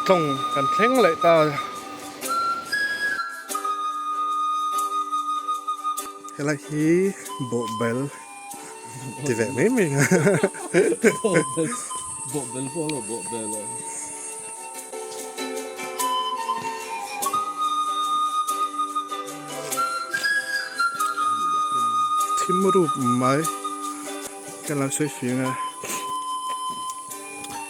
Tlawng kan thleng leh ta. Helai hi bawhbel ti ve mai mai nga. Bawhbel bawhbel pawh lo bawhbel a. Thim rup mai kan lo sawi fing a.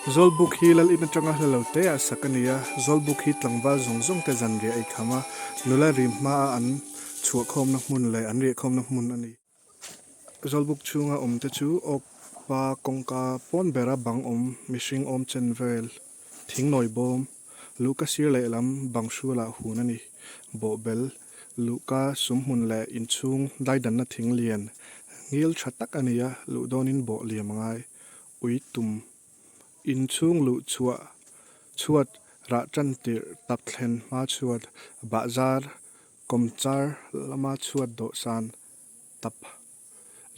Zawlbuk hi lal in atanga hla lo te ah sak a ni a, Zawlbuk hi tlangval zawng zawng te zanriah ei kham a, nula rim hma a an chhuahkhawmna hmun leh an riahkhawmna hmun a ni. Zawlbuk chhunga awm te chu awk pa kawngka pawn bera bang awm mihring awm chen vel thing nawi bawm luhka sir lehlam bang hrualah hun a ni. Bawhbel luhka sumhmun leh inchhung daidanna thing lian ngil tha tak a ni a, luh dawnin bawh liam a ngai. Ui tum inchhung luh chhuah chhuat rah tan tirh tak thlen hma chhuat bahzar kawmchar lama chhuat dawhsan tap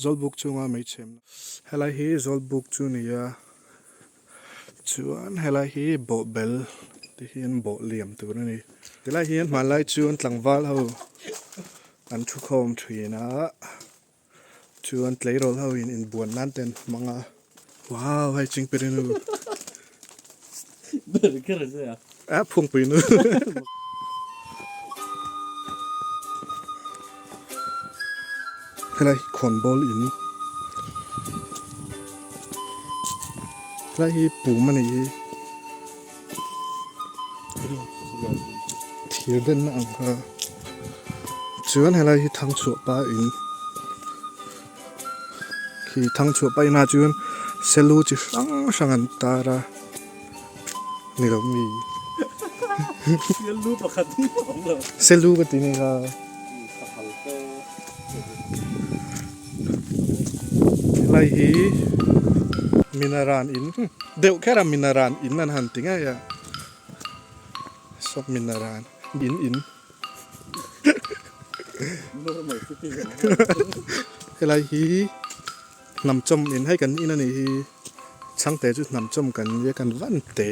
Zawlbuk chunga hmeichhe helai hi Zawlbuk chu ni a chuan helai hi bawhbel ti hian bawh liam tur a ni tilai hian hmanlai chuan tlangval ho an thu khawm thin a chuan tleirawl ho in inbuan nan te an hmang a wow hei chingpirinu a phungpui nu. Helai hi khawnbawl in helai hi pum a ni hi thir denna ang kha chuan helai hi thangchhuah pa in khi thangchhuah pa inah chuan selu chi hrang hrang an tar a. Ni lo mi. Selu pakhat hi a awm lo. Selu ka ti ni kha. Sahal te. Helai hi Minaran in deuh kher a Minaran in an han ti ngei a. Sawp Minaran in in. Normal citizen. Helai hi Hnam chawm in hei kan in a nih hi chhangte chu hnam chawm kan nia kan van te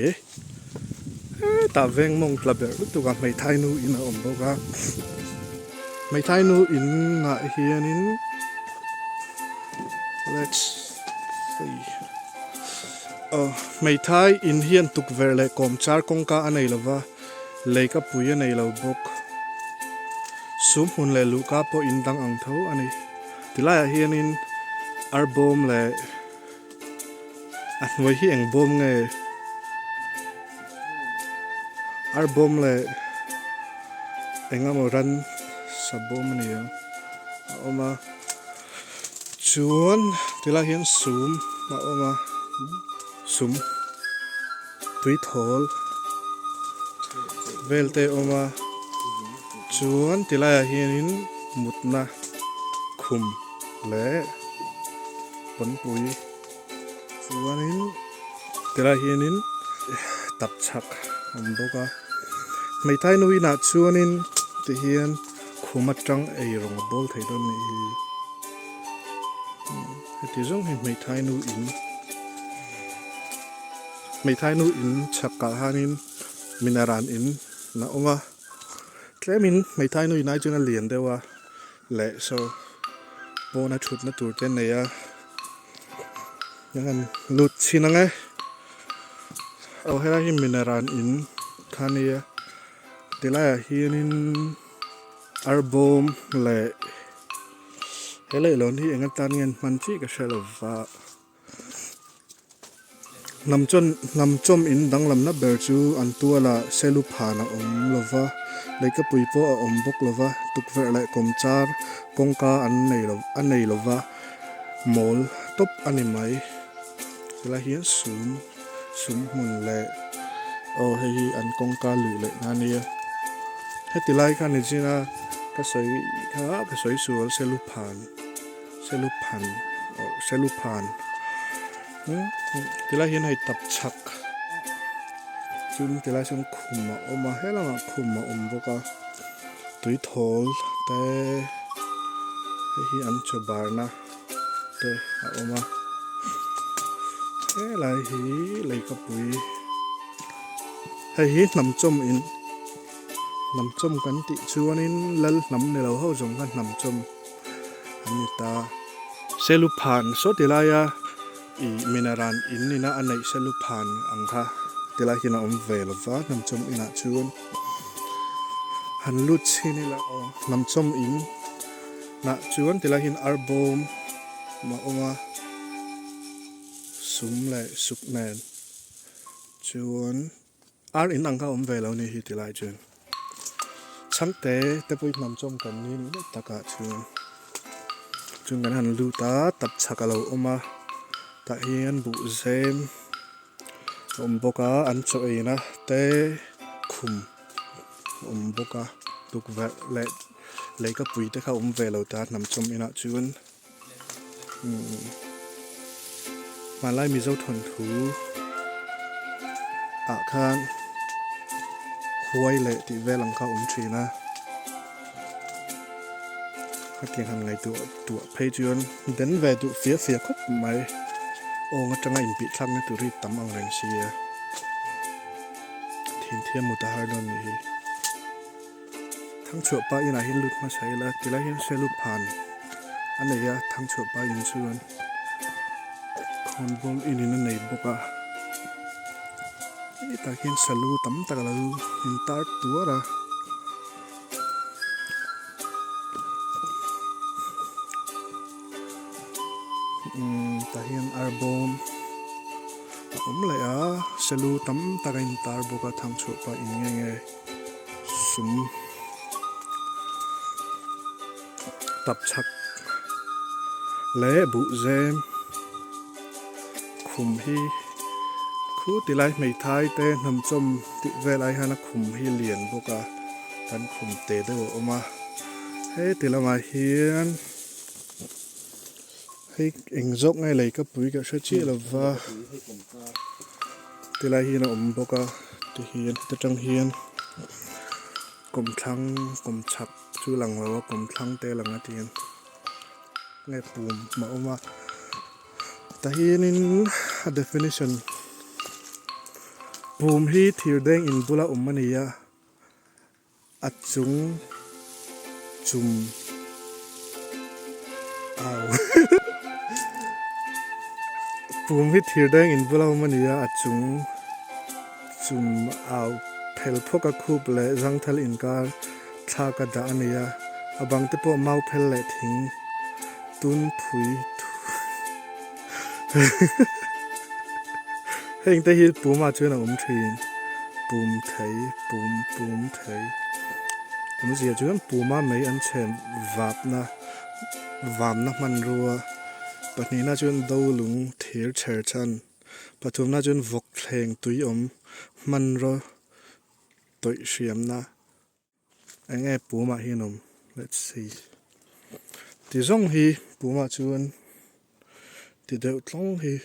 hetah veng mawng tla ber lutuk a hmeithai nu in a awm bawk a hmeithai nu in ah hianin let's see aw hmeithai in hian tukverh leh kawmchar kawngka a nei lova leika pui a nei lo bawk sum hmun leh luhka pawh in dang ang tho a ni. Tilaiah hianin ar bawm leh a hnuai hi eng bawm nge ar bawm leh eng emaw ran sa bawm a ni ang a awm a chuan tilaiah hian sum a awm a sum tui thawl vel te a awm a chuan tilaiah hianin mutna khum leh pawnpui chuanin tilaiah hianin tapchhak a awm bawk a hmeithai nu inah chuanin tihian khum atang eirawng a bawl thei dawn a nih hi heti zawng hi hmeithai nu in. Hmeithai nu in chhakah hianin minaran in a awm a tlemin hmeithai nu in ai chuan a lian deuh a leh saw pawna thutna tur te a nei a an lut chhin ang e aw helai hi minaran in kha a nia tilaiah hianin arbawm leh he leihlawn hi eng atan nge an hman chiah ka hre lo va. Hnam chuan hnam chawm in danglamna ber chu an tualah selu phan a awm lo va, leikapui pawh a awm bawk lo va, tukverh leh kawmchar kawngka an nei lo a nei lo va, mawl tawp a ni mai. Helai hian sum sum hmun leh aw hei hi an kawngka luh leh na a nia. Heti lai kha ni zin a ka sawi kha ka sawi sual selu phan. Seluphan or Seluphan tilai hian hei tapchhak chuan tilai sawn khum a awm a helamah khum a awm bawk a tuithawl te hei hi an chaw barna te a awm a helai hi leikapui. Hei hi hnam chawm in hnam chawm kan tih chuanin lal hnam ni lo ho zawng kha hnam chawm an ni ta. Selu phan saw ti laia ih minaran in ina a neih selu phan ang kha ti lai hian a awm ve lo va hnam chawm inah chuan han lut chhin ila aw hnam chawm in nah chuan ti lai hian arbawm a awm a sum leh suk nen. Chuan ar in ang kha awm ve lo ni hi ti lai chuan chhangte te pawh hi hnam chawm kan ni ni takah chuan chuan kan han lut a tap chhak a lo awm a tah hian buh zem a awm bawk a an chaw eina te khum a awm bawk a tukverh leh leikapui te kha a awm ve lo ta hnam chawm inah chuan. Hmanlai Mizo thawnthu ah khan huai leh tih vel ang kha a awm thin a, khatiang han ngaihtuah tuah phei chuan den ve duh fia fia khawp mai awng atanga inpihthlakna tur hi tam ang reng sia thinthiam mut a har dawn nih hi. Thangchhuah pa inah hian lut hmasa ila tilai hian selu phan a nei a thangchhuah pa in chuan khawnbawl in in a nei bawk a hetah hian salu tam tak a lo intar tuar a. Umm tah hian arbawm a awm leh a salu tam tak a intar bawk a thangchhuah pa in nge nge. Sum tap chhak leh buh zem khum hi khu ti lai hmeithai te hnam chawm tih vel ai hian a khum hi lian bawk a kan khum te deuh a awm a heti lamah hian hei eng zawk nge lei ka pui ka hre chiah lova. Tilai hian a awm bawk a tihian heta tang hian kawmthlang kawmchhak chu lang lo a kawmthlang te lang a tihian nge pum a awm a tah hianin a definition pum hi thir deng in bula awm a ni a. A chung chum au pum hi thir deng in bula awm a ni a a chung chum au phel phawk a khup leh zangthal inkar thlak a dah a ni a a bang te pawh mau phel leh thing tun phui Heng te hi pum ah chuan a awm thin pum thei pum pum thei awmzia chuan puma mei an chhem vapna vamna hmanrua pahnihna chuan do lung thir chher chhan pathumna chuan vawk thleng tui awm hmanraw tawih hriamna. Eng nge pumah hian awm let's see ti zawng hi pumah chuan ti deuh tlawng hi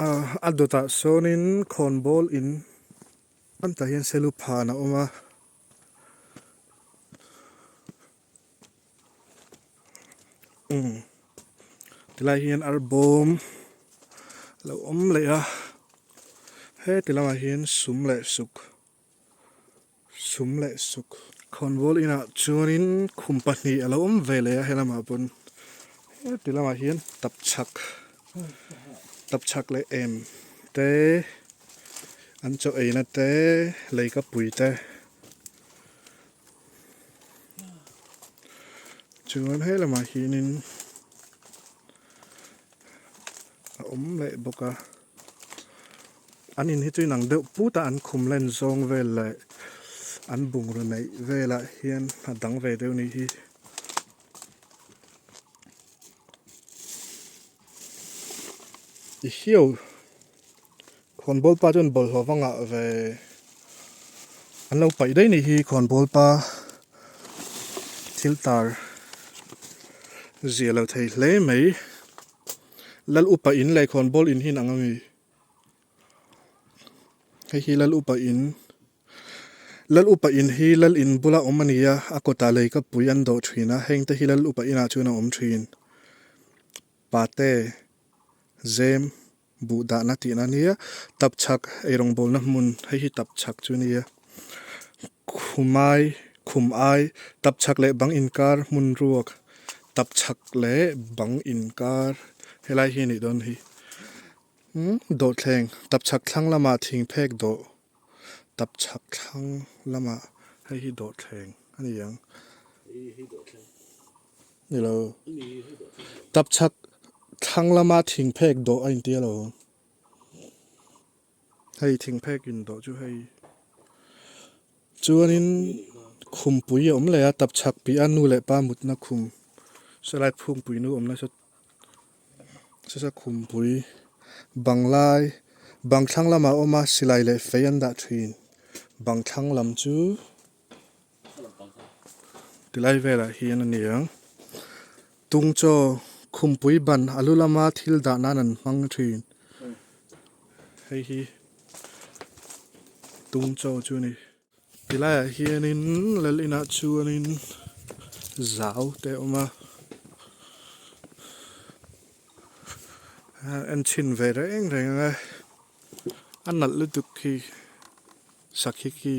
ah a dawtah sawnin khawnbawl in an tah hian selu phan a awm a. Umm tilai hian arbawm a lo awm leh a heti lamah hian sum leh suk sum leh suk khawnbawl inah chuanin khum pahnih a lo awm ve leh a helamah pawn heti lamah hian tapchhak tapchhak leh em te an chaw eina te leikapui te. Chuan he lamah hianin a awm leh bawk a an in hi chu inang deuh put a an khum len zawng vel leh an bungraw neih velah hian a dang ve deuh ni hi. I hiau. Khawnbawl pa chuan bawlhhlawh va ngah ve an lo paih daih nih hi khawnbawl pa thil tar zia lo thei hle mai lal upa in leh khawnbawl in hi in ang a mi hei hi lal upa in lal upa in hi lal in bula awm a ni a a kawtah lei ka pui an dawh thin a heng te hi lal upa inah chuan a awm thin pate zem. Buh dahna tihna a nia. Tapchhak eirawngbawlna hmun hei hi tapchhak chu a nia. Khumai khum ai tapchhak leh bang inkar hmun ruak tapchhak leh bang inkar helai hi a nih dawn hi. Umm dawhthleng tapchhak thlang lamah thingphek dawh tapchhak thlang lamah hei hi dawhthleng a ni ang. Ni lo. Tapchhak thlang lama thingphek dawh a inti alo. Hei thingphek in dawh chu hei. Chuanin khumpui a awm leh a, tapchhak piah a nu leh pa mutna khum sawlai phungpui nu awmna saw sawsa khumpui bang lai bang thlang lamah a awm a silai leh fei an dah thin bang thlang lam chu. Tilai velah hian a ni ang. Tung chaw khumpui ban a lu lama thil dah nan an hmang thin. Hei hi tung chaw chu a ni. Tilaiah hianin lal inah chuanin zau te a awm a. En chhin ve reng reng ang e. A nalh lutuk khi. Sakhi khi.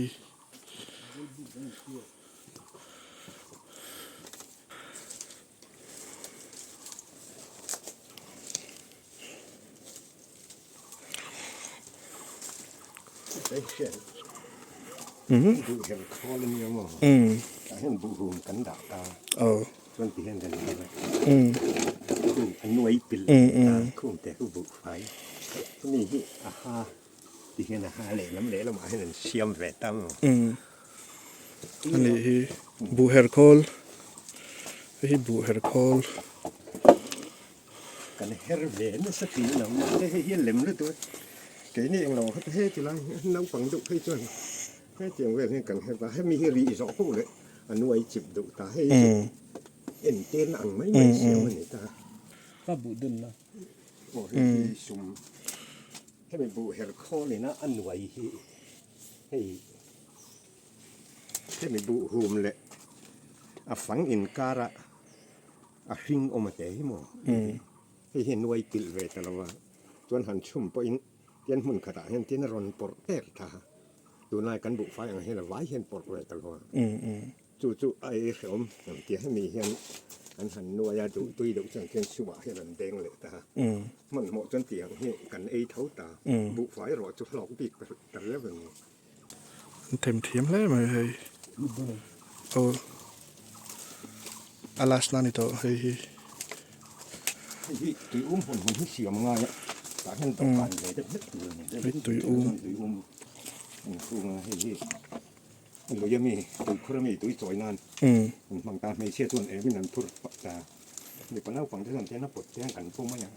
Ti hian a ha lehlam lehlamah hian an siam ve ta maw? Umm a nih hi buh her khawl hei hi buh her khawl. Kan her ve nasa tih lo mahse hei hi a lem lutuk a keini englo kha he ti lai hi naupang deuh phei chuan hetiang vel hian kan her ta hemi hi rih zawh poh leh a nuai chip deuh ta hei hi entirna ang mai mai siam a ni ta. Ka buh dunna. Aw hei hi sum. Hemi buh her khawl ina a nuai hi hei hemi buh hum leh a fang inkara a hring awm a te hi maw hei hi a nuai pilh ve ta lo a chuan han chhum pawhin tian hmun khatah hian tin a rawn pawrh per ta a tunlai kan buhfai ang hian a vai hian pawrh ve ta lo a. Chu chu a ei hrehawm ang tia hemi hian an han nuai a, duh tui deuh chuan khian chhuah hian an deng leh ta a. Hmanhmawh chuan tih ang hi kan ei tho ta, buhfai erawh chu hlawk bik ta riau a ni. An them thiam hle mai hei. Aw a last na ni tawh hei hi. Hei hi tui um hmun hmun hi siam ngai a, tah hian dawhkan ve deuh hlek tur a ni. Hei tui um. Tui um inkhung a hei hi. Lui ami, tuikhur ami tui chawi nan an hmang ta, hmeichhia chuan emin an phur pah ta, mipa naupang te chuan tian a pawt te hian kan pawm mai a,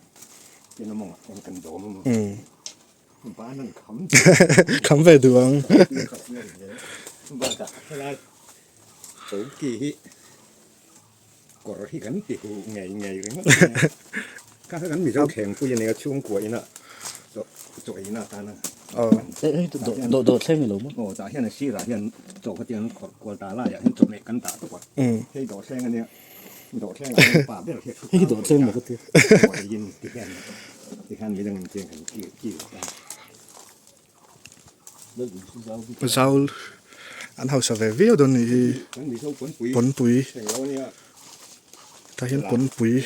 tian a mawngah hian kan dawm a maw, ban an kham Kham ve duh ang. Bakah helai chowki hi kawr hi kan ti huh ngei ngei ringawt mai a, kha kha kan Mizo thlengpui a nia chhungkua ina chaw eina atana Dawh thleng ni lo maw? Aw tah hian a sirah hian chaw kha tiang khawrh kual ta laiah hian chawhmeh kan dah tawp a, hei dawh thleng a nia, dawh thlengah hian pa ber hi a thu Hei dawh thleng maw ka ti? Chaw eiin tihian tihian midang in tiang kan kil kil ta. Zaul an hausa ve viau dawn nih hi pawnpui tah hian pawnpui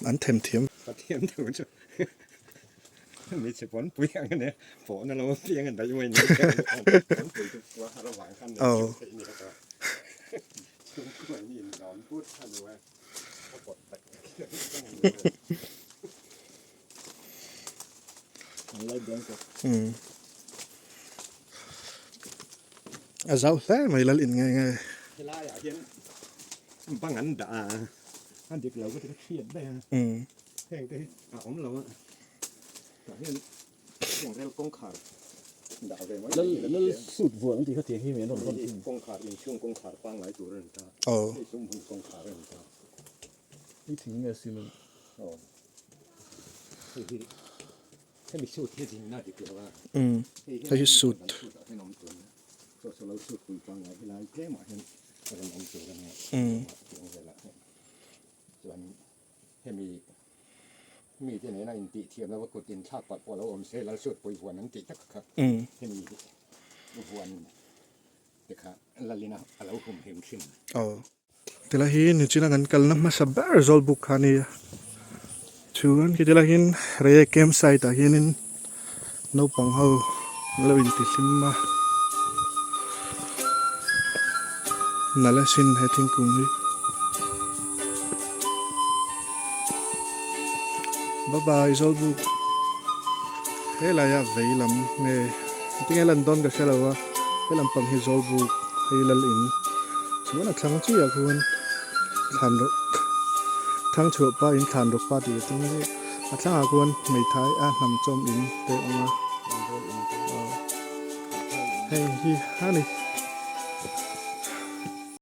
an them thiam. Hmeichhe pawnpui ang a nia, pawhna lo piang a daih mai ni. Pawnpui chu pua har avang khan nei cheu theih a ni a. Chhungkua in inzawm put kha nu a, a pawt tak tak hian ka hmu lo. An lai biang tawh. A zau hle mai lal in nge nge. Helaiah hian bang an dah a, a dik lo ka ti ka hriat daih a. Heng te hi a awm lo a, tah hian heng rel kawngkhar dah ve mai mai hi Lal suit vuah an tih kha tiang hi mi an rawn rawn thin. Kawngkhar inchhung kawngkhar pangngai tur a ni ta, hei chu hmun kawngkhar a ni ta. Hei thing nge cement? Aw. Hei hi hemi suit hi zinna dik lo a. Umm hei hi suit. Hian awm tur a chaw chaw lo suit pui pangngai hi lai tlemah hian a rawn awm tur a nia. Tiang velah hian chuan hemi mite nena intih thiam lova kut inthlak palh pawh a lo awm se lal suit pui huan an tih tak kha hemi huan te kha lalina a lo humhim thin. Aw. Tilai hi nichina kan kalna hmasa ber Zawlbuk kha a ni a, chuan khi tilai hian Reiek camp site ah hianin naupang ho an lo intihlim a, nalh asin he thingkung hi. Bye bye Zawlbuk, helaiah vei lam nge tinge lan dawn ka hre lo a, he lampang hi Zawlbuk hei lal in. Chuan a thlang chiah khuan thlan rawh thang chhuah pa in thlan rawh pa tih a tum a a thlangah khuan hmeithai a hnam chawm in te a awm a hei hi a ni.